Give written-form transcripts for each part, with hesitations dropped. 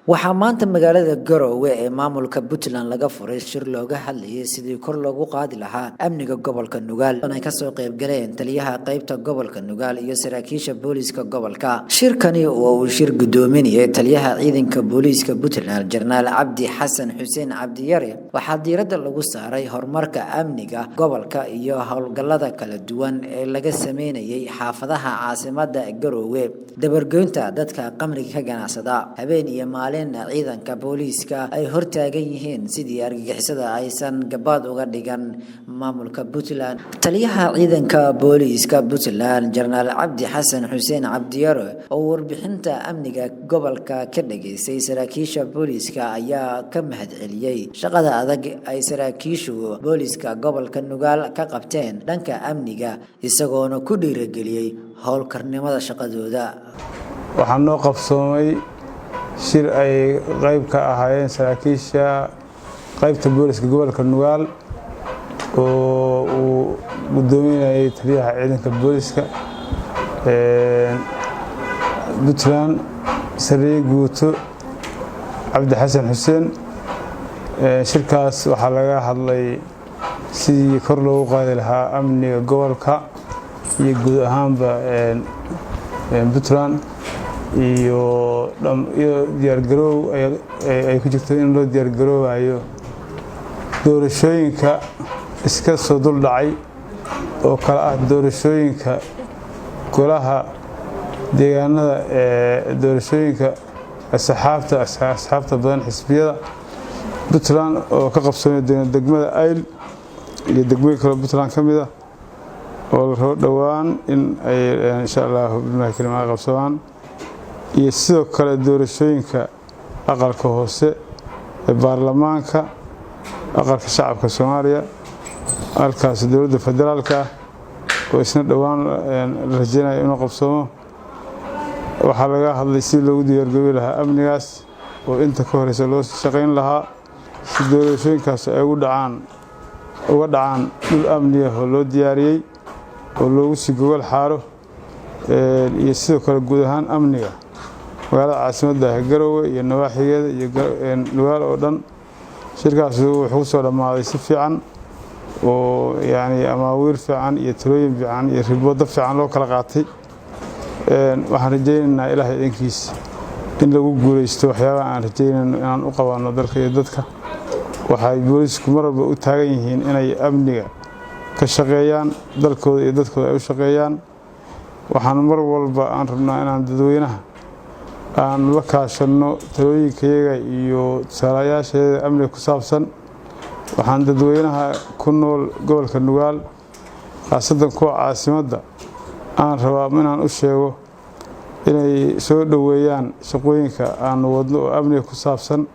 Waxaa maanta magaalada Garowe ee maamulka Puntland laga furay shir looga hadlayay sidii kor loogu qaadi lahaa amniga gobolka Nugaal. Ay kasoo qayb galeen taliyaha qaybta gobolka Nugaal iyo saraakiisha booliiska gobolka. Shirkani oo uu shir gudoominayay taliyaha ciidanka booliiska Puntland, Jenaraal Cabdi Xasan Xuseen Cabdiyare, waxaa diiradda lagu saaray horumarka amniga gobolka iyo howlgallada kala duwan ee laga sameynayay xaafadaha caasimadda Garowe, dabargoynta dadka qamriga ka ganacsada, habeen iyo maalin ciidanka booliiska ay hortaagan yihiin sidii argagixisada aysan gabaad uga dhigan maamulka Puntland. Taliyaha ciidanka booliiska Puntland, Jenaraal Cabdi Xasan Xuseen Cabdiyare, oo warbixinta amniga gobolka ka dhageystay saraakiisha booliiska, ayaa ka mahadceliyey shaqada adag ay saraakiishu booliiska gobolka Nugaal ka qabteen dhanka amniga, isagoona ku dhiirigeliyey howlkarnimada shaqadooda. Waxaa noo qabsoomay shir ay qayb ka ahaayeen saraakiisha qaybta booliska gobolka Nugaal oo uu gudoominayay taliyaha ciidanka booliska Puntland, Sariye Guuto Cabdi Xasan Xuseen. Shirkaas waxaa laga hadlay sidii kor loogu qaadi lahaa amniga gobolka iyo guud ahaanba Puntland, iyo diyaargaroow ay ku jirto in loo diyaargaroobayo doorashooyinka iska soo duldhacay oo kale ah doorashooyinka golaha deegaanada ee doorashooyinka asxaabta badan, xisbiyada Puntland, oo ka qabsoomay doona degmada Ayl iyo degmooyin kaleo Puntland ka mid ah, oo la rabo dhowaan in ay insha Allah bimahi karim ay qabsadaan, iyo sidoo kale doorashooyinka aqalka hoose ee baarlamaanka, aqalka shacabka Soomaaliya, halkaas dowladda federaalka ah, oo isna dhowaan la rajeynayo inuu qabsoomo. Waxaa laga hadlay si loogu diyaargoobi lahaa amnigaas oo inta ka horeysa loo shaqayn lahaa, si doorashooyinkaas ay ugu dhacaan uga dhacaan dhul amniah oo loo diyaariyey oo loogu sii gogol xaaro, iyo sidoo kale guud ahaan amniga magaalada caasimadda ah Garowe iyo nawaaxigeeda iyo Nugaal oo dhan. Shirkaas wuxuu ku soo dhammaaday si fiican oo yacni amaawiir fiican iyo talooyin fiican iyo riboodo fiican loo kala qaatay. Waxaan rajaynaynaa Ilaahay idankiis in lagu guuleysto waxyaabaha aan rajaynayno inaan u qabanno dalka iyo dadka. Waxay boolisku mar walba u taagan yihiin inay amniga ka shaqeeyaan, dalkooda iyo dadkooda ay u shaqeeyaan. Waxaan mar walba aan rabnaa inaan dadweynaha aan la kaashanno talooyinkayaga iyo tusaalayaasheeda amniga ku saabsan. Waxaan dadweynaha ku nool gobolka Nugaal, khaasatan kuwa caasimadda, aan rabaa inaan u sheego inay soo dhoweeyaan shaqooyinka aanu wadno oo amniga ku saabsan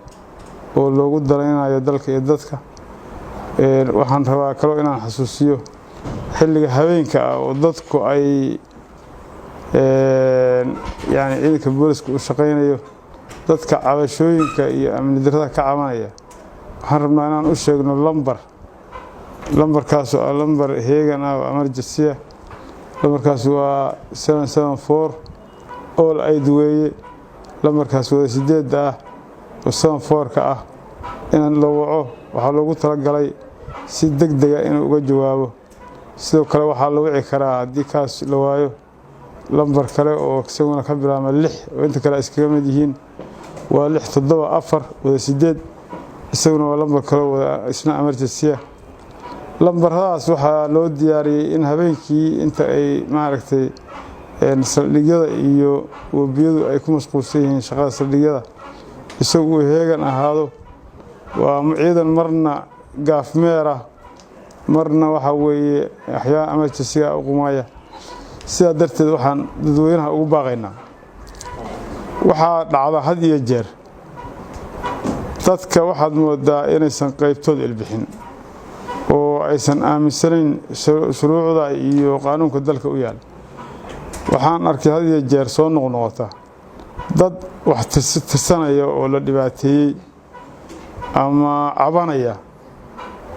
oo loogu dalaynayo dalka iyo dadka. Waxaan rabaa kaloo inaan xasuusiyo xilliga habeenka ah oo dadku ay yani ciidanka booliska uu shaqaynayo, dadka cabashooyinka iyo amni darrada ka cabanaya, waxaan rabnaa inaan u sheegno lambarkaas oo ah lambar heegan ah oo emergency ah. Lambarkaas waa 774 all 8 weeye. Lambarkaas wada sideedda ah oo 74-ka ah inaan la waco, waxaa loogu talagalay si deg dega inuu uga jawaabo. Sidoo kale waxaa la wici karaa, haddii kaas la waayo, lambar kale oo isaguna ka bilaabma 6 oo inta kale iskaga mid yihiin, waa 6 7 4 wada 8. Isaguna waa lambar kale wada isna emergency ah. Lambaradaas waxaa loo diyaariyey in habeenkii inta ay maaragtay saldhigyada iyo webiyadu ay ku mashquulsan yihiin shaqada saldhigyada, isagu uu heegan ahaado. Waa ciidan marna gaafmeer ah, marna waxaa weeye waxyaaba emergency-ga u qumaya. Sidaa darteed waxaan dadweynaha ugu baaqaynaa, waxaa dhacda had iyo jeer dadka waxaad moodaa inaysan qaybtood ilbixin oo aysan aaminsanayn shuruucda iyo qaanuunka dalka u yaal. Waxaan arkay had iyo jeer soo noqnoqota dad wax tirsanaya oo la dhibaateeyey ama cabanaya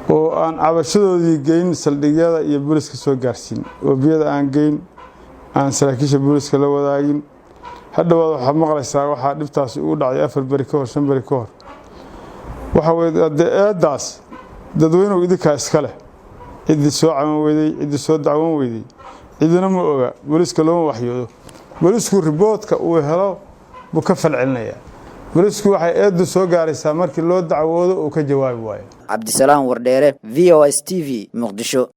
oo aan cabashadoodii geyn saldhigyada iyo booliska soo gaarsiin, webiyada aan geyn, aan saraakiisha booliska la wadaagin. Hadhowaad waxaad maqlaysaa waxaa dhibtaasi ugu dhacday 4 beri ka hor, 5 beri ka hor. Waxa weye dee eeddaas dadweynuhu idinkaa iska leh. Ciddii soo cawan weyday, ciddii soo dacwan weyday, cidina ma oga. Booliiska looma waxyoodo. Booliisku reportka uu helo buu ka falcelinayaa. Booliisku waxay eeddu soo gaaraysaa markii loo dacwoodo uu ka jawaabi waayo. Cabdisalaam Wardheere, VOS TV, Muqdisho.